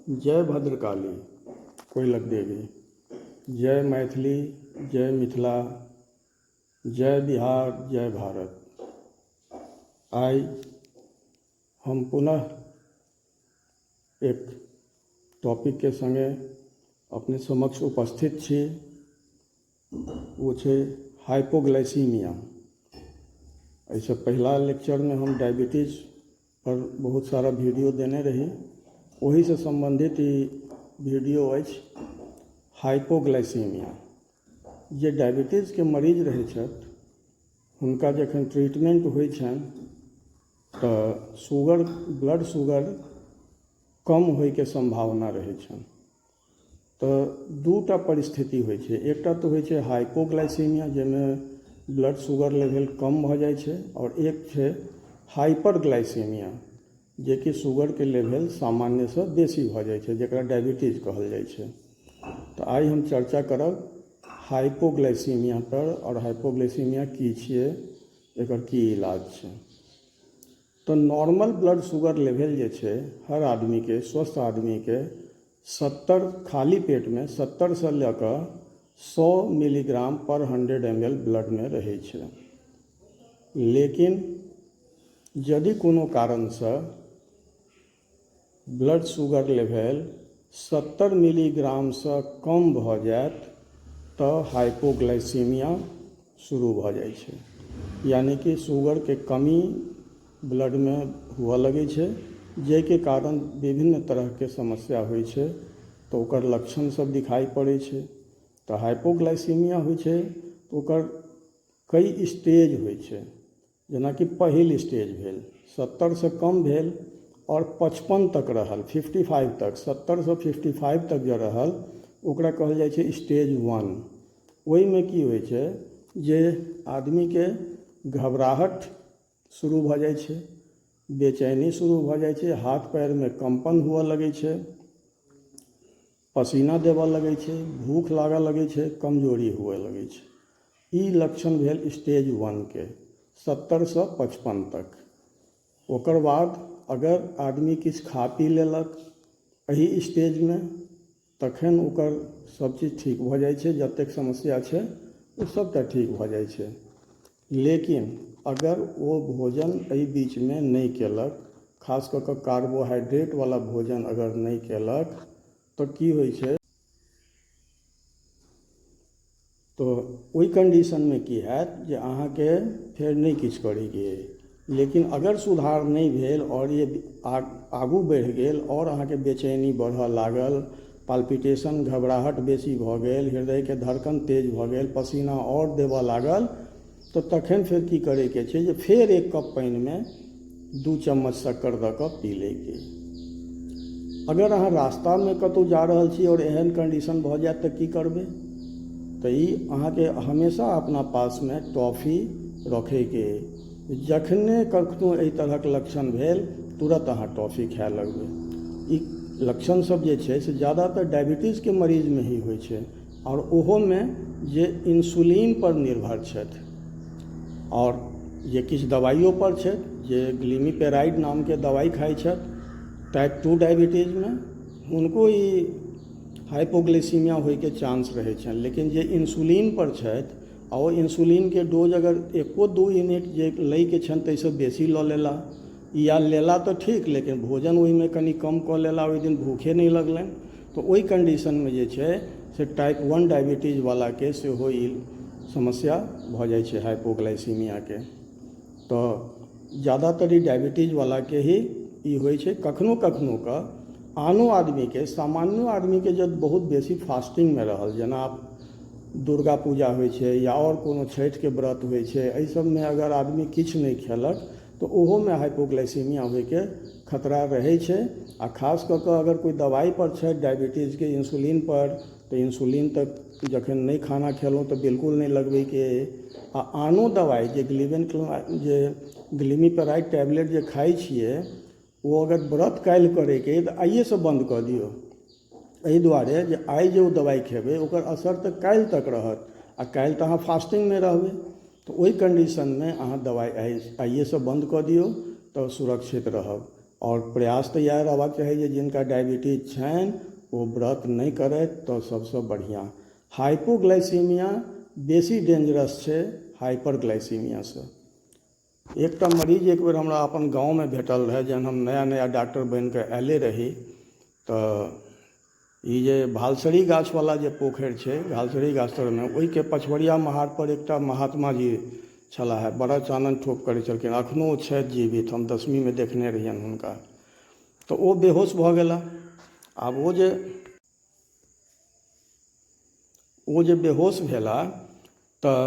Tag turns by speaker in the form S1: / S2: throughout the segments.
S1: जय भद्रकाली कोइलख देवी, जय मैथिली, जय मिथिला, जय बिहार, जय भारत। आइ हम पुनः एक टॉपिकके सङ्गे अपने समक्ष उपस्थित छी। ओ छै हाइपोग्लाइसीमिया। एहिसँ पहिला लेक्चरमे हम डायबिटीज पर बहुत सारा वीडियो देने रही, ओहिसँ सम्बन्धित ई वीडियो अछि। हाइपोग्लाइसीमिया, जे डायबिटीजके मरीज रहै छथि हुनका जखन ट्रीटमेंट होइ छनि तऽ शुगर, ब्लड शुगर कम होइके सम्भावना रहै छनि। तऽ दूटा परिस्थिति होइ छै। एकटा तऽ होइ छै हाइपोग्लाइसीमिया, जाहिमे ब्लड शुगर लेवल कम भऽ जाइ छै, आओर एक छै हाइपर ग्लाइसीमिया, जेकि शुगरके लेवल सामान्यसँ बेसी भऽ जाइ छै, जकरा डायबिटीज कहल जाइ छै। तऽ आइ हम चर्चा करब हाइपोग्लाइसीमिया पर, आओर हाइपोग्लाइसीमिया की छियै, एकर की इलाज छै। तऽ नॉर्मल ब्लड शुगर लेवल जे छै हर आदमीके, स्वस्थ आदमीके 70, खाली पेटमे 70सँ लऽ कऽ 100 मिलीग्राम पर 100 एम एल ब्लडमे रहै छै। लेकिन यदि कोनो कारणसँ ब्लड शुगर लेवल 70 मिलीग्रामसँ कम भऽ जायत तऽ हाइपोग्लाइसीमिया शुरू भऽ जाइ छै, यानि कि शुगरके कमी ब्लडमे हुअ लगै छै, जाहिके कारण विभिन्न तरहके समस्या होइ छै। तऽ ओकर लक्षण सब दिखाइ पड़ै छै। तऽ हाइपोग्लाइसीमिया होइ छै तऽ ओकर कई स्टेज होइ छै। जेनाकि पहिल स्टेज भेल 70सँ कम भेल आओर 55 तक रहल, 55 तक, 70सँ 55 तक जे रहल ओकरा कहल जाइ छै स्टेज 1। ओहिमे की होइ छै जे आदमीके घबराहट शुरू भऽ जाइ छै, बेचैनी शुरू भऽ जाइ छै, हाथ पएरमे कम्पन हुअ लगै छै, पसीना देबऽ लगै छै, भूख लागऽ लगै छै, कमजोरी हुअ लगै छै। ई लक्षण भेल स्टेज 1के, 70सँ 55 तक। ओकर बाद अगर आदमी किछु खा पी लेलक एहि स्टेजमे, तखन ओकर सब चीज ठीक भऽ जाइ छै। जतेक समस्या छै ओ सबटा ठीक भऽ जाइ छै। लेकिन अगर ओ भोजन एहि बीचमे नहि केलक, खास कऽ कऽ कार्बोहाइड्रेटवला भोजन अगर नहि केलक, तऽ की होइ छै? तऽ ओहि कन्डीशनमे की हैत जे अहाँके फेर नहि किछु करैके अइ। लेकिन अगर सुधार नहि भेल आओर ये आगू बढ़ि गेल आओर अहाँके बेचैनी बढ़ऽ लागल, पाल्पिटेशन, घबराहट बेसी भऽ गेल, हृदयके धड़कन तेज भऽ गेल, पसीना आओर देबऽ लागल, तऽ तखन फेर की करैके छै जे फेर एक कप पानिमे 2 चम्मच शक्कर दऽ कऽ पी लैके। अगर अहाँ रास्तामे कतहु जा रहल छी आओर एहन कन्डीशन भऽ जायत तऽ की करबै? तऽ ई अहाँके हमेशा अपना पासमे टॉफी रखैके अइ। जखने कखनो एहि तरहक लक्षण भेल, तुरत अहाँ टॉफी खाए लगबै। ई लक्षण सब जे छै से ज्यादातर डायबिटीजके मरीजमे ही होइ छै, आओर ओहोमे जे इन्सुलिन पर निर्भर छथि आओर जे किछु दवाइयो पर छथि, जे ग्लिमीपेराइड नामके दवाइ खाइ छथि टाइप 2 डायबिटीजमे, हुनको ई हाइपोग्लाइसीमिया होइके चांस रहै छनि। लेकिन जे इन्सुलिन पर छथि आ ओ इन्सुलिनके डोज अगर एको 2 यूनिट जे लैके छनि ताहिसँ बेसी लऽ लेला या लेला तऽ ठीक, लेकिन भोजन ओहिमे कनि कम कऽ लेला, ओहि दिन भूखे नहि लगलनि, तऽ ओहि कन्डीशनमे जे छै से टाइप 1 डायबिटीजवलाके सेहो ई समस्या भऽ जाइ छै हाइपोग्लाइसीमियाके। तऽ ज्यादातर ई डायबिटीजवलाके ही ई होइ छै। कखनो कखनो कऽ आनो आदमीके, सामान्यो आदमीके जब बहुत बेसी फास्टिंगमे रहल, जेना दुर्गा पूजा होइ छै या आओर कोनो छठिके व्रत होइ छै, एहि सबमे अगर आदमी किछु नहि खेलक तऽ ओहोमे हाइपोग्लाइसीमिया होइके खतरा रहै छै। आ खास कऽ कऽ अगर कोइ दवाइ पर छथि डायबिटीजके, इन्सुलिन पर, तऽ इन्सुलिन तऽ जखन नहि खाना खेलहुँ तऽ बिल्कुल नहि लगबैके अइ। आ आनो दवाइ जे ग्लिबेन जे ग्लिमीपेराइड टैबलेट जे खाइ छियै, ओ अगर व्रत काल्हि करैके अइ तऽ आइएसँ बन्द कऽ दियौ। एहि दुआरे जे आइ जे ओ दवाइ खेबै ओकर असर तऽ काल्हि तक रहत, आ काल्हि तऽ अहाँ फास्टिंगमे रहबै। तऽ ओहि कन्डीशनमे अहाँ दवाइ आइएसँ बन्द कऽ दियौ तऽ सुरक्षित रहब। आओर प्रयास तऽ इएह रहबाक चाही जे जिनका डायबिटीज छनि ओ व्रत नहि करथि तऽ सभसँ बढ़िआँ। हाइपोग्लाइसीमिया बेसी डेंजरस छै हाइपर ग्लाइसीमियासँ। एकटा मरीज एक बेर हमरा अपन गाँवमे भेटल रहए जहन हम नया नया डॉक्टर बनि कऽ आयले रही तऽ ई जे भालसरी गाछवला जे पोखरि छै भालसरी गाछ तरमे ओहिके पछवरिया महारपर एकटा महात्मा जी छलाह हे, बड़ा चानन ठोप करै छलखिन, एखनो ओ छथि जीवित, हम दसमीमे देखने रहियनि हुनका। तऽ ओ बेहोश भऽ गेला। आब ओ जे बेहोश भेला तऽ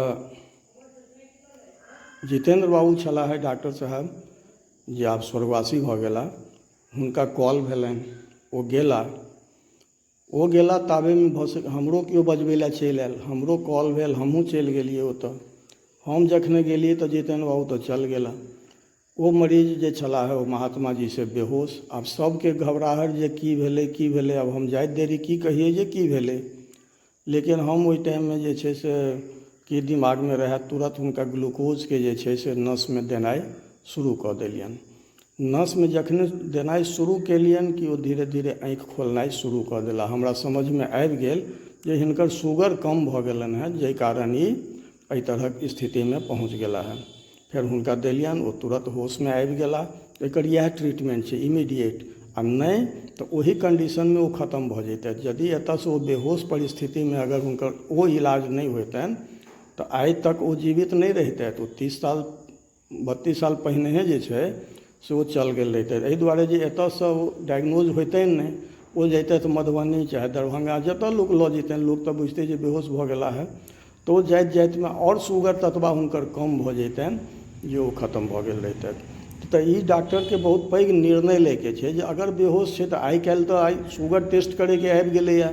S1: जितेन्द्र बाबू छलाह हे डॉक्टर साहब जे आब स्वर्गवासी भऽ गेला, हुनका कॉल भेलनि, ओ गेला। ओ गेला ताबेमे भऽ सकै हमरो केओ बजबै लए चलि आयल, हमरो कॉल भेल, हमहूँ चलि गेलियै ओतऽ। हम जखने गेलियै तऽ जितेन्द्र बाबू तऽ चलि गेला। ओ मरीज जे छलाह ओ महात्मा जी से बेहोश। आब सभके घबराहट जे की भेलै की भेलै। आब हम जाइत देरी की कहियै जे की भेलै, लेकिन हम ओहि टाइममे जे छै से की दिमागमे रहए, तुरन्त हुनका ग्लूकोजके जे छै से नसमे देनाइ शुरू कऽ देलियनि। नसमे जखने देनाइ शुरू केलियनि कि ओ धीरे धीरे आँखि खोलनाइ शुरू कऽ देला। हमरा समझमे आबि गेल जे हिनकर शुगर कम भऽ गेलनि हेँ, जाहि कारण ई एहि तरहक स्थितिमे पहुँच गेला हेँ। फेर हुनका देलियनि, ओ तुरन्त होशमे आबि गेला। एकर इएह ट्रीटमेन्ट छै इमीडिएट, आ नहि तऽ ओही कन्डीशनमे ओ खतम भऽ जैतथि। यदि एतयसँ ओ बेहोश परिस्थितिमे अगर हुनकर ओ इलाज नहि होइतनि तऽ आइ तक ओ जीवित नहि रहितथि। ओ 30 साल 32 साल पहिनहे जे छै से ओ चल गेल रहितथि, एहि दुआरे जे एतयसँ ओ डायग्नोज होइतनि नहि, ओ जैतथि मधुबनी चाहे दरभंगा, जतय लोक लऽ जैतनि, लोक तऽ बुझितै जे बेहोश भऽ गेला हे, तऽ ओ जाइत जाइतमे आओर शुगर ततबा हुनकर कम भऽ जैतनि जे ओ खतम भऽ गेल रहितथि। तऽ ई डॉक्टरके बहुत पैघ निर्णय लैके छै जे अगर बेहोश छै तऽ आइ काल्हि तऽ आइ शुगर टेस्ट करैके आबि गेलैए,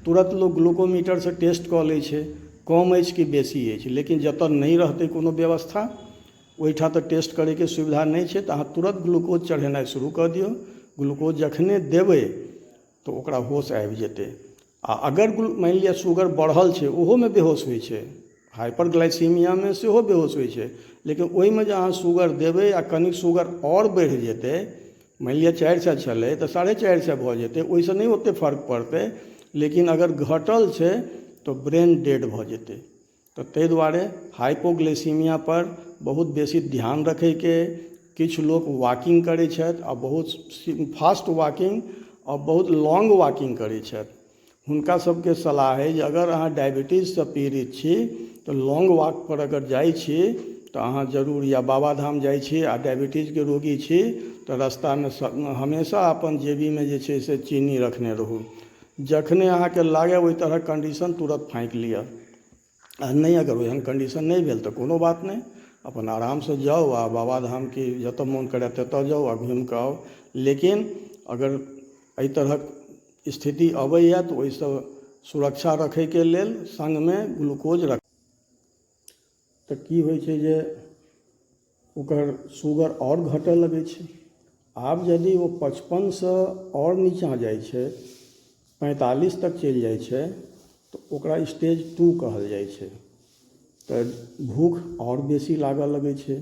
S1: तुरन्त लोक ग्लूकोमीटरसँ टेस्ट कऽ लै छै कम अछि कि बेसी अछि। लेकिन जतय नहि रहतै कोनो व्यवस्था, ओहिठाम तऽ टेस्ट करैके सुविधा नहि छै, तऽ अहाँ तुरन्त ग्लूकोज चढ़ेनाइ शुरू कऽ दियौ। ग्लूकोज जखने देबै तऽ ओकरा होश आबि जेतै। आ अगर मानि लिअ शुगर बढ़ल छै, ओहोमे बेहोश होइ छै, हाइपर ग्लाइसीमियामे सेहो बेहोश होइ छै, लेकिन ओहिमे जे अहाँ शुगर देबै आ कनिक शुगर आओर बढ़ि जेतै, मानि लिअ 400 छलै तऽ 450 भऽ जेतै, ओहिसँ नहि ओतेक फर्क पड़तै। लेकिन अगर घटल छै तऽ ब्रेन डेड भऽ जेतै। तऽ ताहि दुआरे हाइपोग्लाइसीमिया पर बहुत बेसी ध्यान रखैके। किछु लोक वॉकिंग करै छथि आ बहुत फास्ट वॉकिंग आ बहुत लॉन्ग वॉकिंग करै छथि। हुनका सबके सलाह अइ जे अगर अहाँ डायबिटीजसँ पीड़ित छी तऽ लॉन्ग वॉकपर अगर जाइ छी तऽ अहाँ जरूर, या बाबाधाम जाइ छी आ डायबिटीजके रोगी छी तऽ रस्तामे हमेशा अपन जेबीमे जे छै से चीनी रखने रहू। जखने अहाँके लागय ओहि तरहक कंडीशन, तुरन्त फाँकि लिअ। आ नहि अगर ओहन कंडीशन नहि भेल तऽ कोनो बात नहि, अपन आरामसँ जाउ आ बाबाधाम की जतऽ मोन करए ततऽ जाउ आ घुमि कऽ आउ। लेकिन अगर एहि तरहक स्थिति अबैए तऽ ओहिसँ सुरक्षा रखैके लेल सङ्गमे ग्लूकोज रख। तऽ की होइ छै जे ओकर शुगर आओर घटऽ लगै छै। आब यदि ओ 55सँ आओर नीचाँ जाइ छै, 45 तक चलि जाइ छै, तऽ ओकरा स्टेज 2 कहल जाइ छै। तऽ भूख आओर बेसी लागऽ लगै छै,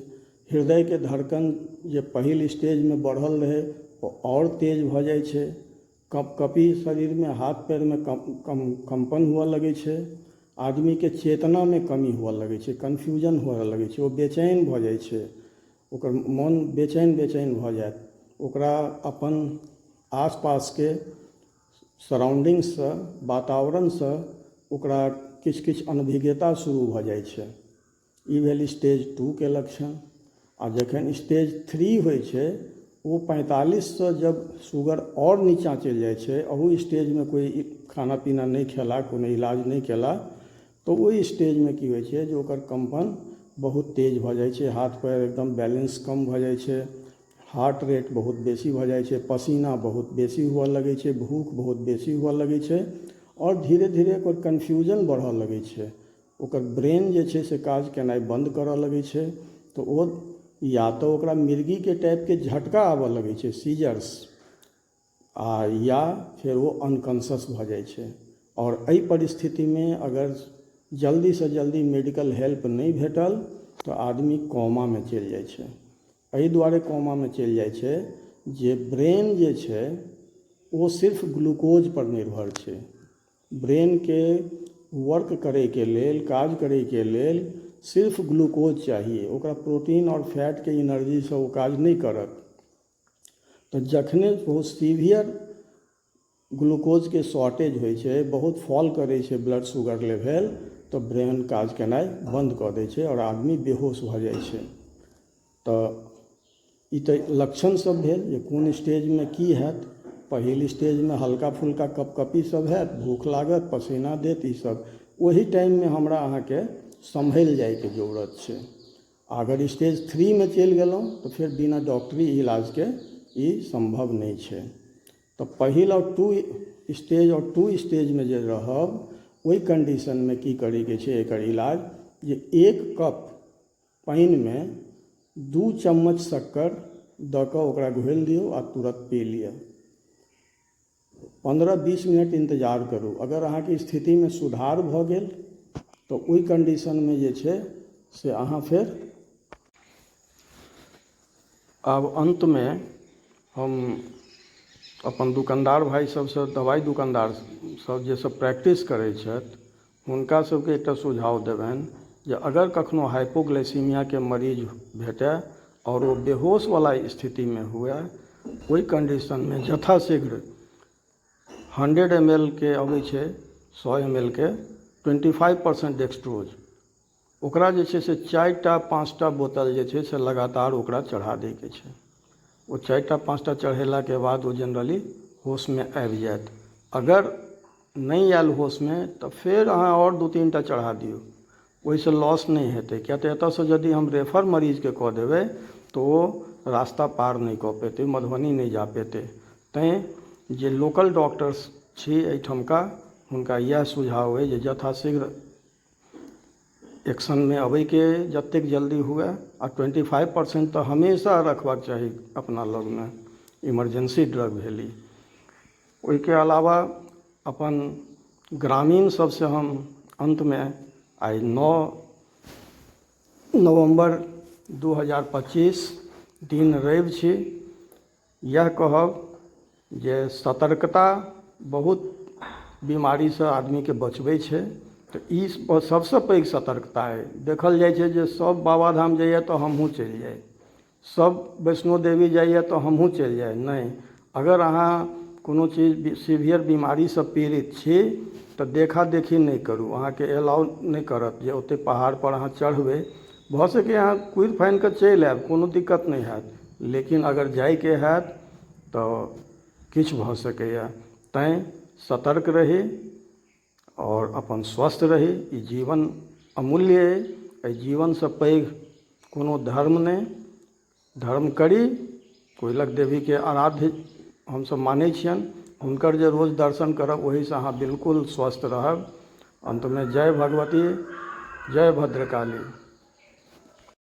S1: हृदयके धड़कन जे पहिल स्टेजमे बढ़ल रहै ओ आओर तेज भऽ जाइ छै, कँपकँपी शरीरमे, हाथ पैरमे कम्पन हुअ लगै छै, आदमीके चेतनामे कमी हुअ लगै छै, कन्फ्यूजन हुअ लगै छै, ओ बेचैन भऽ जाइ छै, ओकर मोन बेचैन बेचैन भऽ जायत, ओकरा अपन आसपासके सराउंडिंग्ससँ, वातावरणसँ ओकरा किछु किछु अनभिज्ञता शुरू भऽ जाइ छै। ई भेल स्टेज 2के लक्षण। आ जखन स्टेज 3 होइ छै, ओ 45सँ जब शुगर आओर नीचाँ चलि जाइ छै, अहू स्टेजमे कोइ खाना पीना नहि खेला, कोनो इलाज नहि केला, तऽ ओहि स्टेजमे की होइ छै जे ओकर कम्पन बहुत तेज भऽ जाइ छै, हाथ पैर एकदम बैलेंस कम भऽ जाइ छै, हार्ट रेट बहुत बेसी भऽ जाइ छै, पसीना बहुत बेसी हुअ लगै छै, भूख बहुत बेसी हुअ लगै छै आओर धीरे धीरे ओकर कन्फ्यूजन बढ़ऽ लगै छै। ओकर ब्रेन जे छै से काज केनाइ बन्द करऽ लगै छै। तऽ ओ या तऽ ओकरा मिर्गीके टाइपके झटका आबऽ लगै छै, सीजर्स, आ या फेर ओ अनकॉन्शस भऽ जाइ छै। आओर एहि परिस्थितिमे अगर जल्दीसँ जल्दी मेडिकल हेल्प नहि भेटल तऽ आदमी कोमामे चलि जाइ छै। एहि दुआरे कोमामे चलि जाइ छै जे ब्रेन जे छै ओ सिर्फ ग्लूकोजपर निर्भर छै। ब्रेनके वर्क करैके लेल, काज करैके लेल सिर्फ ग्लूकोज चाही। ओकरा प्रोटीन आओर फैटके एनर्जीसँ ओ काज नहि करत। तऽ जखने बहुत सीवियर ग्लूकोजके शॉर्टेज होइ छै, बहुत फॉल करै छै ब्लड शुगर लेवल, तऽ ब्रेन काज केनाइ बन्द कऽ दै छै आओर आदमी बेहोश भऽ जाइ छै। तऽ ई तऽ लक्षण सब भेल जे कोन स्टेजमे की हैत। पहिल स्टेजमे हल्का फुल्का कपकपी सब हैत, भूख लागत, पसीना देत, ई सब ओहि टाइममे हमरा अहाँके सम्हलि जाइके जरूरत छै। अगर स्टेज थ्रीमे चलि गेलहुँ तऽ फेर बिना डॉक्टरी इलाजके ई सम्भव नहि छै। तऽ पहिल आओर टू स्टेज आओर टू स्टेजमे जे रहब ओहि कन्डीशनमे की करैके छै एकर इलाज जे 1 कप पानिमे 2 चम्मच शक्कर दऽ कऽ ओकरा घोलि दियौ आ तुरत पी लिअ। 15-20 मिनट इन्तजार करू। अगर अहाँके स्थितिमे सुधार भऽ गेल तऽ ओहि कन्डीशनमे जे छै से अहाँ फेर आब अन्तमे हम अपन दोकानदार भाइ सबसँ, दवाइ दोकानदार सब जे सब प्रैक्टिस करै छथि हुनका सबके एकटा सुझाव देबनि जे अगर कखनो हाइपोग्लाइसीमियाके मरीज भेटय आओर ओ बेहोशवला स्थितिमे हुए, ओहि कन्डीशनमे यथाशीघ्र 100 एम एल के अबै छै, 100 एम एल के 25% डेक्सट्रोज, ओकरा जे छै से 4टा 5टा बोतल जे छै से लगातार ओकरा चढ़ा दैके छै। ओ 4टा 5टा चढ़ेलाके बाद ओ जनरली होशमे आबि जायत। अगर नहि आयल होशमे तऽ फेर अहाँ आओर 2-3 टा चढ़ा दियौ, ओहिसँ लॉस नहि हेतै। किएक तऽ एतऽसँ यदि हम रेफर मरीजके कऽ देबै तऽ ओ रास्ता पार नहि कऽ पेतै, मधुबनी नहि जा पेतै। तैँ जे लोकल डॉक्टर्स छी एहिठमका, हुनका इएह सुझाव अइ जे यथाशीघ्र एक्शनमे अबैके जतेक जल्दी हुए आ 25% तऽ हमेशा रखबाक चाही अपना लगमे, इमरजेंसी ड्रग भेल ई। ओहिके अलावा अपन ग्रामीण सबसँ हम अन्तमे आइ 9 नवम्बर 2025 दिन रवि छी, इएह कहब जे सतर्कता बहुत बीमारीसँ आदमीके बचबै छै। तऽ ई सबसँ पैघ सतर्कता अइ। देखल जाइ छै जे सब बाबाधाम जाइए तऽ हमहूँ चलि जाइ, सब वैष्णो देवी जाइए तऽ हमहूँ चलि जाइ। नहि, अगर अहाँ कोनो चीज सीवियर बीमारीसँ पीड़ित छी तऽ देखा देखी नहि करू। अहाँके एलाउ नहि करत जे ओतेक पहाड़पर अहाँ चढ़बै। भऽ सकैए अहाँ कुदि फानि कऽ चलि आयब, कोनो दिक्कत नहि हैत, लेकिन अगर जाइके हैत तऽ किछु भऽ सकैए। तैँ सतर्क रही आओर अपन स्वस्थ रही। ई जीवन अमूल्य अइ, एहि जीवनसँ पैघ कोनो धर्म नहि। धर्म करी, कोइलख देवीके आराध्य हमसभ मानै छियनि, हुनकर जे रोज दर्शन करब ओहिसँ अहाँ बिल्कुल स्वस्थ रहब। अन्तमे जय भगवती, जय भद्रकाली।